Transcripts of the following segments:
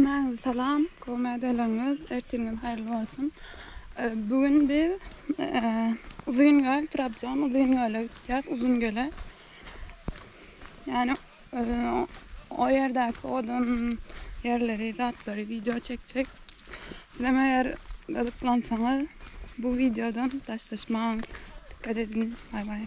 Hemmäňize salam, gowy mädeleňiz, ertiriňiz haýyrly bolsun. Bu gün biz Uzungöl, Trabzon Uzungöle gitýäs, Uzungöle. Ýani o ýerdäki owadan ýerleri, zatlary wideo çekjek. Sizem eger gyzyklansaňyz bu wideodan daşlaşmaň. Dikkat edin. Bay bay.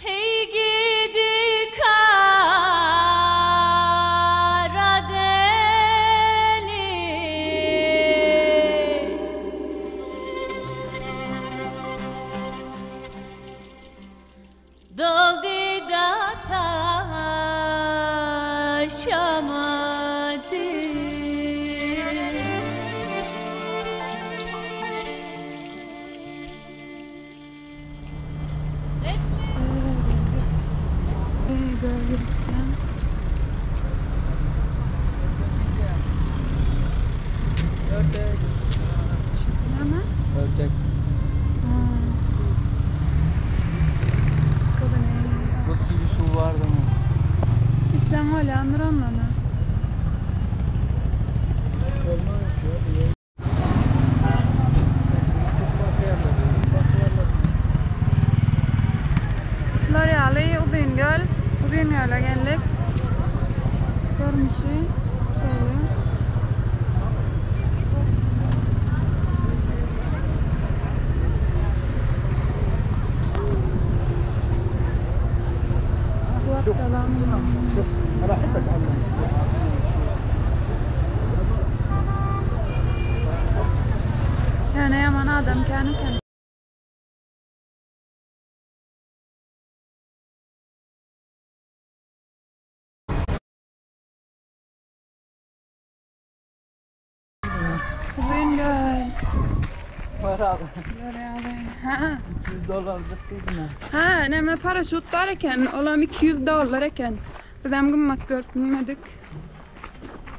Hey gidi Karadeniz Doldu da taşamadı. Ördek. Näme? Ördek. Buz gibi su vardı mı? İslam bolýandyr ondan-a. Şular ýaly Uzyn göl, Uzyn göle geldik. Görnüşi şeýle. Ýöne ýaman adam kän eken. Uzyn göl. Var abi. Şular ýaly. Ha. 200 dolarcık değil mi? Ha, näme paraşut bar eken. Olam 200 dollar eken. Bizem gymmat görüp bilmedik.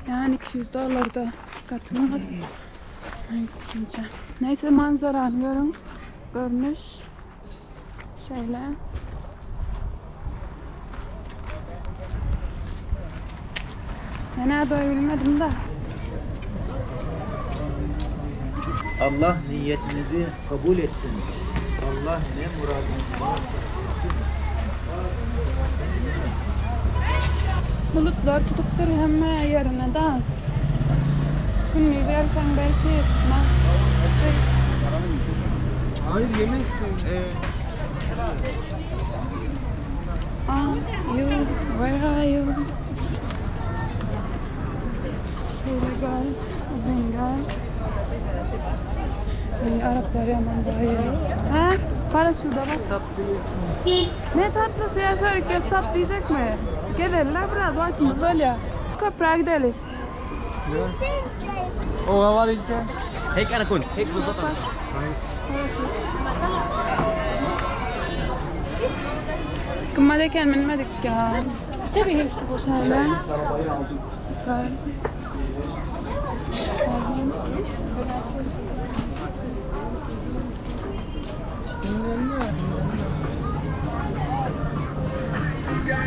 Yani 200 dollar da gaty gymmat. Neyse manzarany görüň. Görnüş. Şeýle. Men-ä doýubilmedim-de. Allah niyetinizi kabul etsin. Allah ne muradınız varsa versin. Bulutlar tutupdyr hemme ýerine-de. Gündiz gelseň belki tutmaz. Hayır yemezsin. Are you, where are you? Şeýle göl, uzyn göl. Eý, araplar ýaman baý. Hä? Paraşuda bak. Ne tatlysy ýa şöyle gelip tatly iýjekmi? Gezeliler biraz wagtymyz bolýar. Köprä gideli. O var ince. هيك انا كنت هيك بالضبط Gymmat eken bilmedik ya. Şeýle. Göl.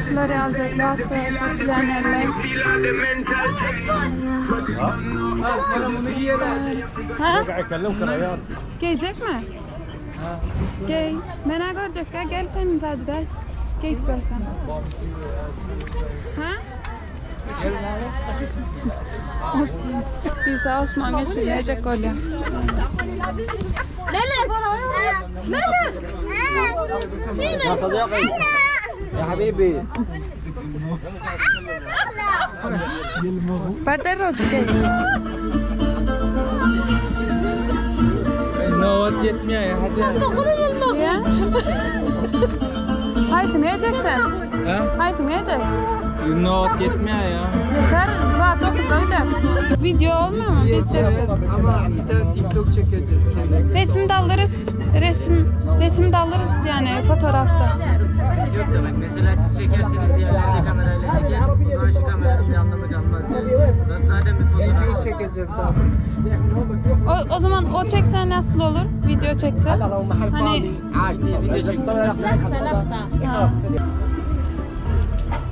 Şulary aljaklar, satylan ýerler. Ha? Geýjekmi? Geý. Men-ä görjekkä, gel sen sadede. Geýip görseň. Ha? Isa Osman geçirmeyecek bolýar. Melek! Melek! يا صديقي يا حبيبي Bar derrojik geý. Nobat yetmiyor ya hadi. Niye? Haýsyny geýjek sen? Ha? Haýsyny geýjek? Nobat yetmiyor ya. Yeter, saat 9'da gider. Video olmuyor mu? Biz çeksek. Ama bir tane TikTok çekeceğiz kendi. Resim de alırız. Resim, resim de alırız yani fotoğrafta. Sıkıntı yok da bak mesela siz çekerseniz diğerleri de kamerayla çeker. O zaman şu kameranın bir anlamı kalmaz yani. Burası zaten bir Video fotoğraf. çekeceğim zaten. O zaman o çeksen nasıl olur? Video çekse. Hani Video çeksin.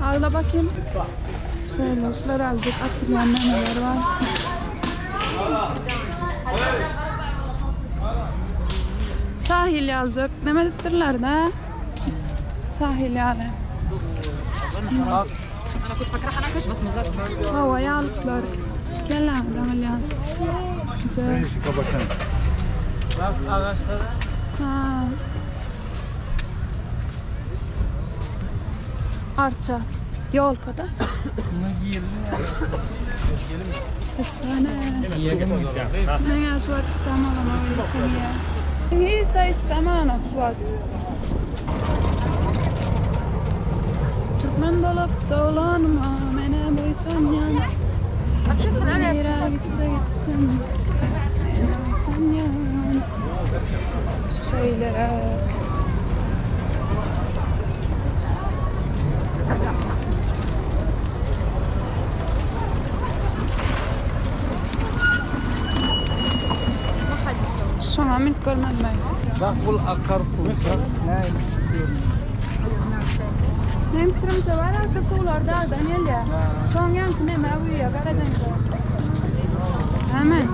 al da bakayım. Şöyle şular azıcık atılan memeler var. Sahil alacak. Demedirler de. Sahil yalı. Hava yağlıklar. Gel lan adam gel. Bak ağaçlara. Ha. Arça. Yol kadar. Bunu giyelim ya. Kestane. Ne ya şu at istemem ama öyle Hiç istemem şu at. Türkmen bolup dolanma mene boysan yan. Nere gitse gitsin. Mene boysan yan. Şeýleräk. Şoňa minip görmedim ben. Bak bu akarsu. Bak ne? Benim fikrimce var ya şu sular dağdan gelýär. Şoň ýaňky neme guýýar Karadeniz'e. Hemen.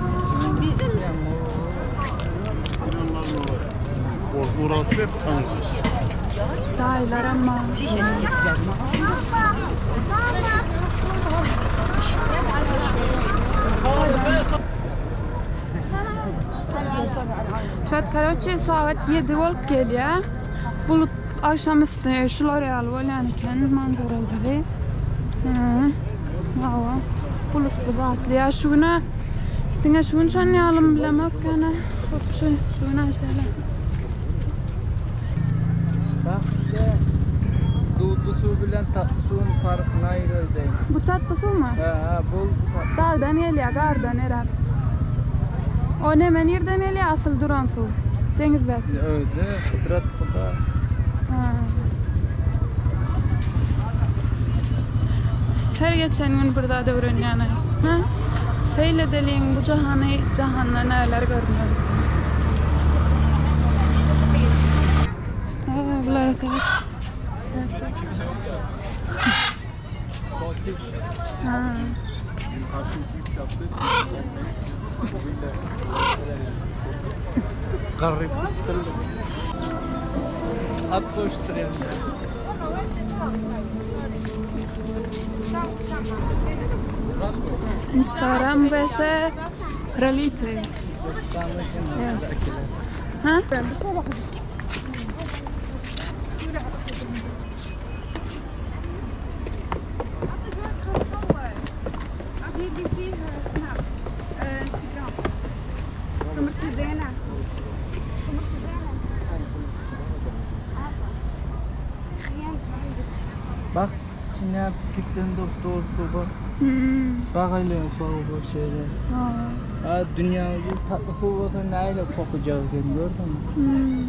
Dayılar ama. Şat karoçe saat 7 bolup gelýär. Bulut akşamüstü şular ýaly bolýan eken manzaralary. Hı. Hawa. Bulutly batly. Ya şu güne diňe şu gün şon ýalym bilemek ýane. Şu şu güne şeýle. Bak işte duzlu su bilen tatlı suyun farkına ayırıyor. Bu tatlı su mu? Ha ha bol tatlı. Dağdan gelýär, gardan erap. O neme nirden gelýär asyl duran su? Denizde. Öyle kudret kuda. Ha. Her geçen gün bir zat öwrenýän. Ha? Seýle deliň bu jahany jahanda näler görmeli. Ha, bulara sebep. Ha. Garip. At koşturuyor. Instagram vs reality. Yes. Ha? اللي فيه سناب انستغرام كاميرتي زينة كاميرتي زينة خيانة Bak içine pislikten doktor baba. Bak hele ufak ufak şeyler. Ha. Ha dünya bu tatlı su olsa neyle kokacak gördün mü? Tamam.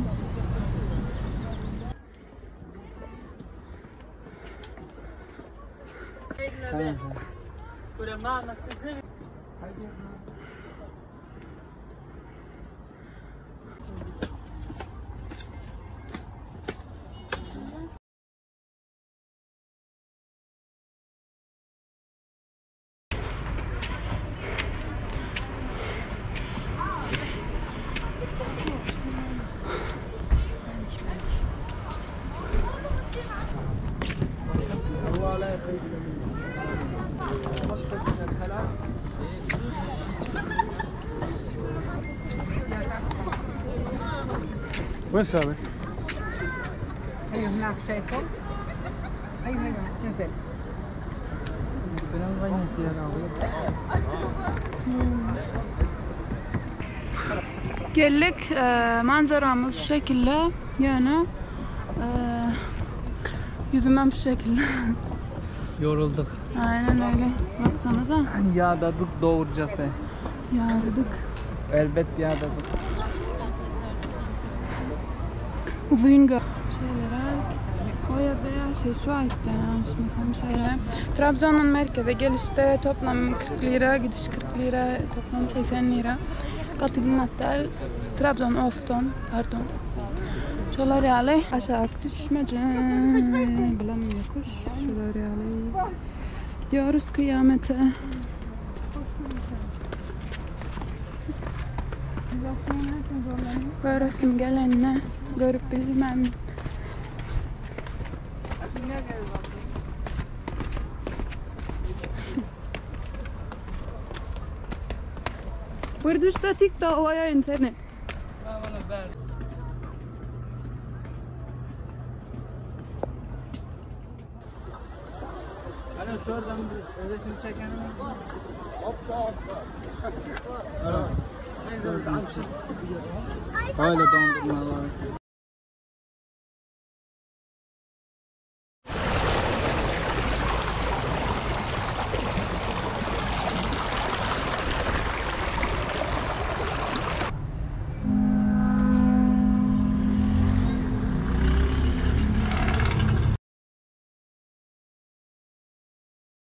وين سابق؟ ايوه هناك شايفه؟ ايوه ايوه نزل. Geldik. E, manzaramız şu şekilde. Yani e, yüzümem şu şekilde. Yorulduk. Aynen öyle. Baksanıza. Yağdadık doğuracak be. Yağladık. Elbet yağdadık. Uzun gö- Şeylere o yerde ya şey şu ayette ya şimdi tam şeyler. Trabzon'un merkeze gelişte toplam 40 lira, gidiş 40 lira, toplam 80 lira. Gaty gymmat däl. Trabzon ofton, pardon. Şolar ýaly aşak düşmece bilen ýokuş. Şolar ýaly gidiyoruz kıyamete. Göresim gelenine görüp bilmem. Bir düşde TikTok goýaýyn seni. Hani şuradan bir resim çekelim. Hoppa hoppa. Öyle dondurmalar.